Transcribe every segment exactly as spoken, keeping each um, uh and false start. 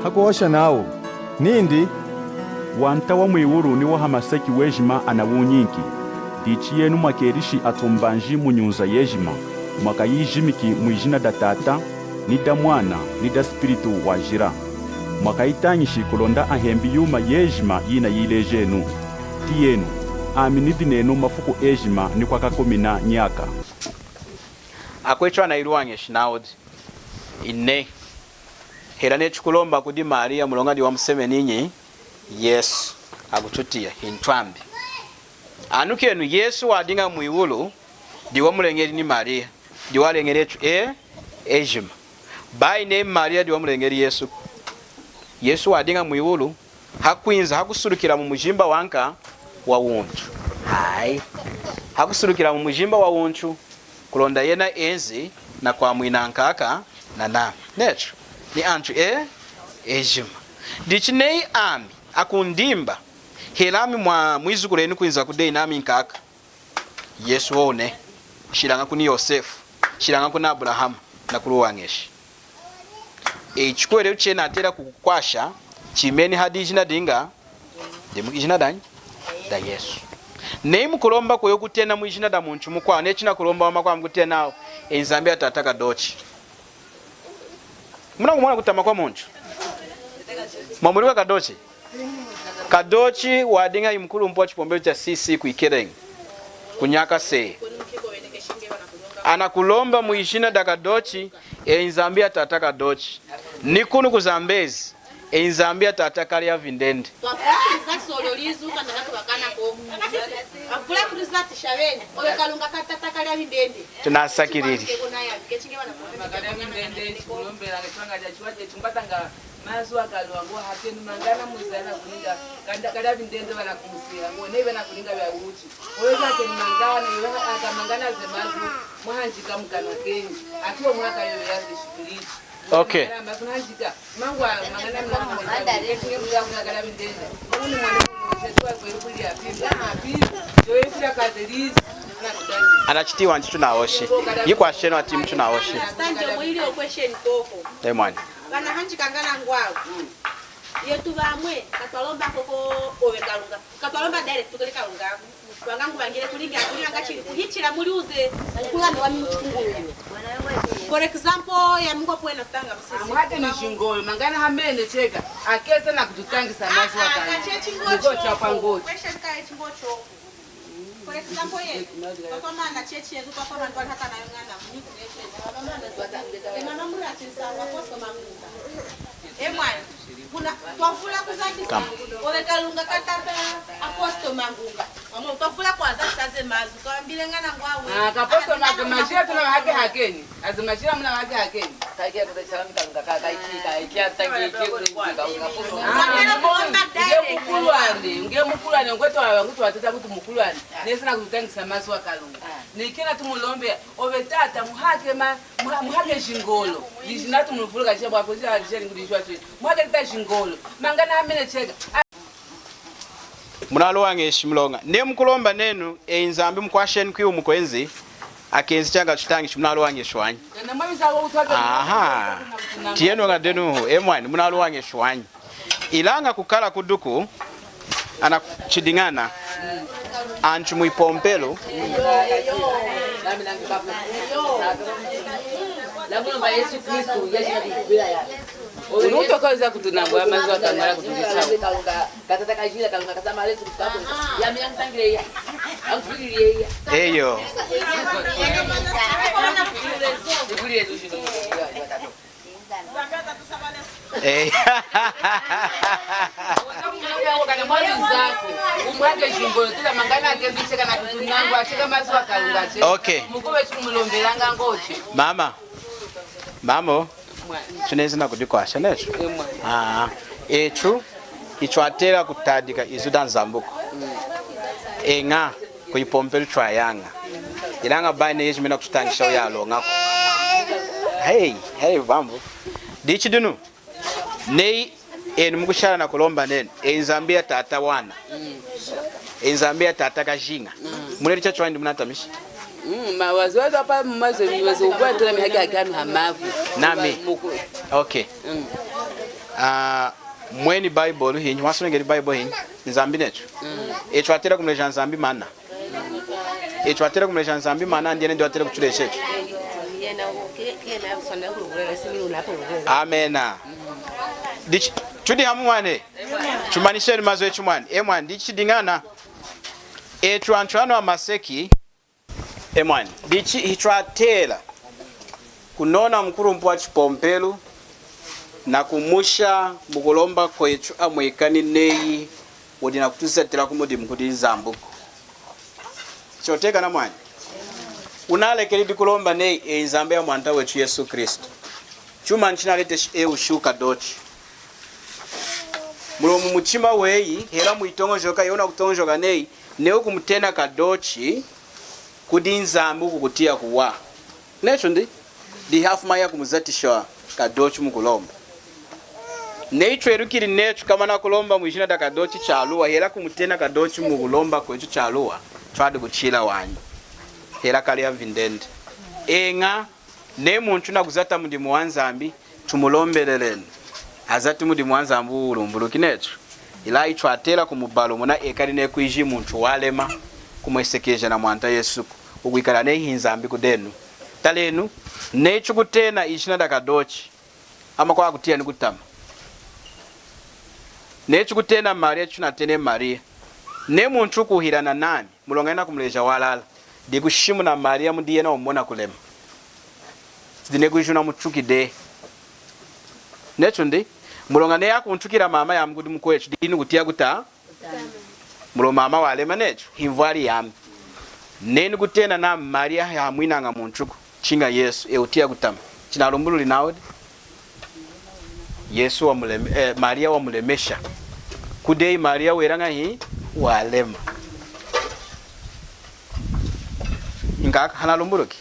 Hakuhosha nawu nindi, Wanta wa mwiwulu ni wa hamaseki wejima anawunyinki. Dichi yenu mwakelishi atumbanji mu nyunza yejima, mwakayijimiki mwijina da Tata, ni da Mwana, ni da Spiritu Wajila. Mwakayitañishi kulonda ahembi yuma yejima yinayilejenu. Tiyenu, ami nidi nenu mafuku ejima ni kwakakumina nyaka. Akwetu anayiluwañeshi nawudi, inehi. Hela neyi tukulomba kudi Mariya, muloña diyi wamusemeninyi Yesu, akututiya, hintwambi. Anukenu, Yesu wadiña mwiwulu, diyi wamuleñeli ni Mariya, diyi waleñeli etu e, ejima. Bayi neyi Mariya diyi wamuleñeli Yesu. Yesu wadiña mwiwulu, hakwinza, hakusulukila mu mujimba wanka wa wuntu. Hayi. Hakusulukila mu mujimba wa wuntu, kulonda yena enzi nakwamwina nkaka nanami. Netu, ni antu e, ejima. Dichi neyi ami akundimba, hela ami mwa, mwizukulenu kwinza kudeyi nami nkaka. Yesu wone, shilaña kuni Yosefu, shilaña kuni Abrahama, nakuluwañeshi. Ichi kuhwelelu chenu atela kukukwasha, chimeni hadi ijina diña, dimu ijina danyi? Da Yesu. Neyi mukulomba kweyi kutena mwijina da muntu mukwawu, neyi chinakulomba wama kwawu mukutena, eyi Nzambi ya tata Kadochi. Munakumona kutama kwa muntu. Mwamwiluka Kadochi? Kadochi wadiña hi mukulumpi wa chipompelu cha C C ku Ikeleñi, ku Nyakase. Anakulomba mwijina da Kadochi, eyi Nzambi ya tata Kadochi. Ni kunu ku Zambezi, eyi Nzambi ya tata Kalya Vindende. Tunasakilili. Mazu a Kalunga, hakenu mangana muze anakulinga, kanda Kalya Vindende vanakumusila, ngo neyi vanakulinga vya wuchi. Oyo hakenu mangana, yo ha-, aka mangana ze mazu, mwahanjika mukanwa kenyi. Ati wo mwaka yo ya ze shikiliti. Okay. Mangana mazu hanjika, mangu a mangana mna mwa, kechi nge muza kuna Kalya Vindende. Uni mwana mwana, shetu wa kweli kuli ya pili, ya pili. Yo yifula kaze lizi, na kudali. Anachitiwa nchitu na oshi. Yikwa sheno ati mtu na oshi. Stand yo mwili o question koko. Eh, mwani. Vanahanjikanga nangwawo. Yetu vamwe, katwalomba koko ove Kalunga. Katwalomba direct kuli Kalunga. Twanga nguvangile kulinga, kulinganga chili kuhichila muli uze. Kulani wami muchikungulu. For example, ya mungo pwena kutanga musisi. Amwate ni shingolo, mangana hamene cheka. Akesa na kututangisa mazu a Kalunga. Mugo cha pangochi. Question ka echingocho. For example, ye, papa mana church yetu, papa mana kwa hata na yongana, muni kuneche, papa mana, e mama mura chinsa, wa posto mamunga. E mwana, kuna, twafula kuzakisa, ove Kalunga ka tata, aposto mangunga. Mama, twafula kwazakisa ze mazu, kawambile ngana ngwawe. Ah, kaposto mangunga, mazu yetu na hake hakeni. Azi machila muna wake hakeni. Kaikia kuta chala mikaluka ka, kaikia, kaikia, tangi, kaikia, kaikia, kaikia. Ah, nge mukulwane, nge mukulwane, ngwetu awa, ngwetu watata kuti mukulwane. Nesi na kututangisa mazu a Kalunga. Nikena tumulombe, ove tata, muhake ma, muha-, muhake jingolo. Lijina tumuluvuluka jebwa, kwa jina jeli ngudi jwa jeli. Muhake tata jingolo. Mangana amene cheka. Munaluwañeshi muloña. Neyi mukulomba nenu, eyi Nzambi mukwashenu kwiwu mukwenzi, akenzi changa chutañishi, munaluwañeshi wanyi. Aha. Tiyenu ña denu, e mwani, munaluwañeshi wanyi. Ilaña kukala kuduku, ana chidiñana, antu mwipompelu. Unu utokoza kutunangwa mazu akangala kutulisa. Eyo. Eh. Okay. Mama. Mamo, tunenzi nakudikwasha netu. Ah, etu, itwatela kutadika izu da Nzambuku. Eña, kuyipompelu twayaña. Ilaña bayi neyi yejima yinakututañisha yaloñaku. Hey, hey, bambu. Dichi dinu, neyi enu mukushala nakulomba nenu, e Nzambi ya tata wana. E Nzambi ya tata Kajinga. Muneli chachu wandi munatamishi? Mm, ma wazi wazi apa mazi wazi ukwatula mihaki haki anu hamavu. Nami. Muku- Okay. Mm. Ah, mweni Bible hinyi, wasonekeli Bible hinyi? Nzambi netu. Etu twatela kumuleja Nzambi maana. Etu twatela kumuleja Nzambi maana, ndiye netu twatela kutuleja etu. Amena. Dichi, tudi hamu mwani. Tumanishenu mazu etu mwani. E mwani, dichi diñana. Etu antu anu amaseki, e mwani, dichi hitwatela kunona mukulumpi wachipompelu nakumusha mukulomba kwetu amwekani neyi wudi nakutuzatila kumudimu kudi Nzambiku. Choteka na mwani. Wunalekeli dikulomba neyi, e Nzambi ya Mwanta wetu Yesu Kristu. Chuma chinaleti e ushuka dochi. Muloña mumuchima weyi, hela mwitoñojoka, yona kutoñojoka neyi, neyi wukumutena kadochi kudi Nzambi wukukutiya kuwaha. Netu ndi, di hafuma ya kumuzatisha kadochi mukulomba. Neyi twelukili netu, komana kulomba mwijina da kadochi chaluwa, hela kumutena kadochi mukulomba kwetu chaluwa, twadi kuchila wanyi. Hela kali ya vindende. Eña, neyi muntu nakuzata mudimu wa Nzambi, tumulombelelenu. Azati mudimu wa Nzambi wulumbuluki netu. Ilaña hitwatela kumubalumuna ekali neyi kwiji muntu walema, kumwesekeja na Mwanta Yesuku, wukwikala neyi hiNzambi kudenu. Talenu, neyi tukutena ijina da kadochi, amakwawu akutiya nikutama. Neyi tukutena Mariya, tunateni Mariya. Neyi muntu wukuhila nanami, muloña yena nakumuleja walala, dikushimuna Mariya mudi yena wamona kulema. Dinu kwiji wunamutuki dehi. Netu ndi, muloña neyi akuntukila mama yami kudi mukwetu, dinu kutiya kuta. Muloña mama walema netu, himvwali yami. Neyi nikutena nami Mariya hamwinaña muntuku, chiña Yesu, e wutiya kutama. Chinalumbululi nawudi? Yesu wamuleme-, eh, Mariya wamulemesha. Kudi eyi Mariya welaña hi walema. Iñaka hanalumbuluki.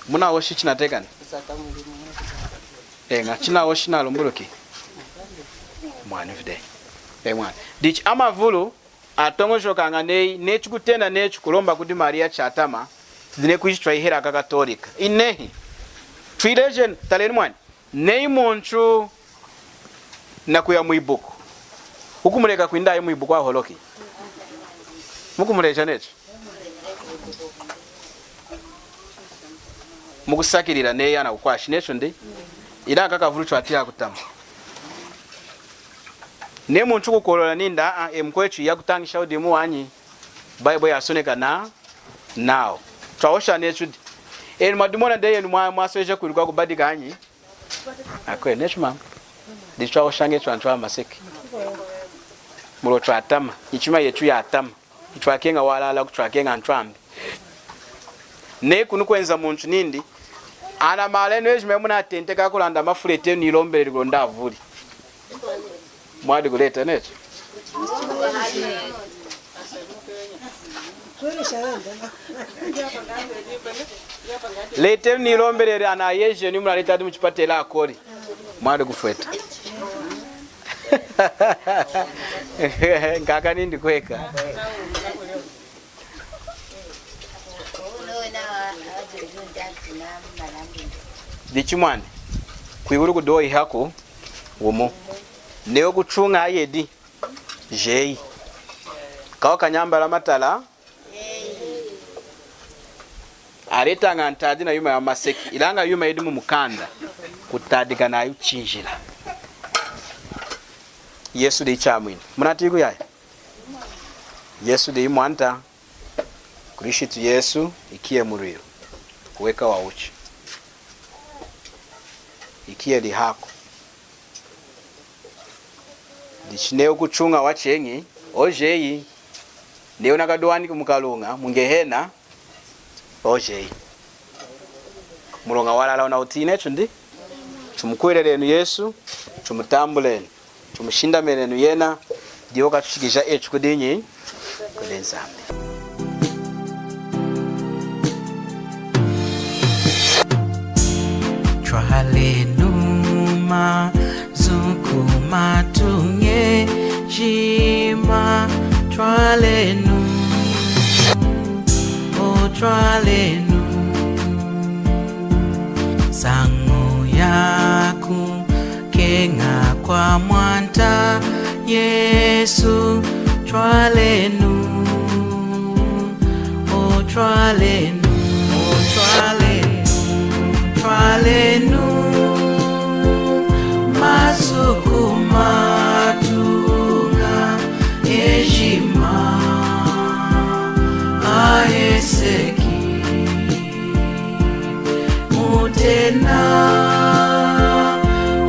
Munahoshi chinatiyakani? Eña, chinahoshi nalumbuluki. Mwani vide. E mwani. Dichi amavulu atoñojokaña neyi, neyi tukutena netu kulomba kudi Mariya chatama, dinu kwiji twayihela aKakatolika. Inehi. Twilejenu, talenu mwani. Neyi muntu nakuya mwibuku, wukumuleka kwinda ayi mwibuku aholoki? Mukumuleja netu. Mukusakilila neyi anakukwashi netu ndi. Ilaña akavulu twatiya kutama. Neyi muntu kukolola nindi, a, e mukwetu yakutañisha wudimu wanyi. Bible yasoneka na, nawu. Twahosha netu di. Enu mwadimona dehi enu mwa-, mwasweja kwiluka kubadika anyi? Akwenu, netu mama. Dichi twahoshaña etu antu amaseki. Muloña twatama. Nyichima yetu yatama. Hitwakeña walala, kutwakeña antu ambi. Neyi kunu kwenza muntu nindi, ana mali enu ejima munatenteka kulanda mafuleti enu nilombeleli kulonda avuli. Mwadi kuleta netu. Letenu nilombeleli ana yejenu munaleta adi muchipatela akoli. Mwadi kufweta. Nkaka nindi kweka. Dichi mwani, kwiwulu kudi oihaku wumu. Neyi wukutuña ayedi, jeyi. Kawa kanyambala matala, aletaña ntadi na yuma yamaseki, ilaña yuma yidi mumukanda, kutadika nayu chinjila. Yesu diyi Chamwinu. Munatiyi kuyaya? Yesu diyi Mwanta. Kristu Yesu ikiye mulwilu. Weka wawuchi. Ikiye lihaku. Dichi neyi wukutuña wacheñi, ojeyi. Neyi wunakadwaniki mukaluña, mungehena, ojeyi. Muloña walala wunawutiyi netu ndi. Tumukuhwelelenu Yesu, tumutambulenu. Tumushindamenenu yena, diyi wukatushikija etu kudinyi? Kudi Nzambi. Twalenu mazu kumatuña ejima, twalenu, o twalenu, nsañu yakukeña kwa Mwanta Yesu, twalenu, o twalenu, o twalenu, twalenu, masuku matuña ejima aheseki. Mutena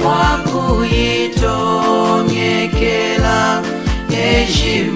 wakuyitoñekela ejima.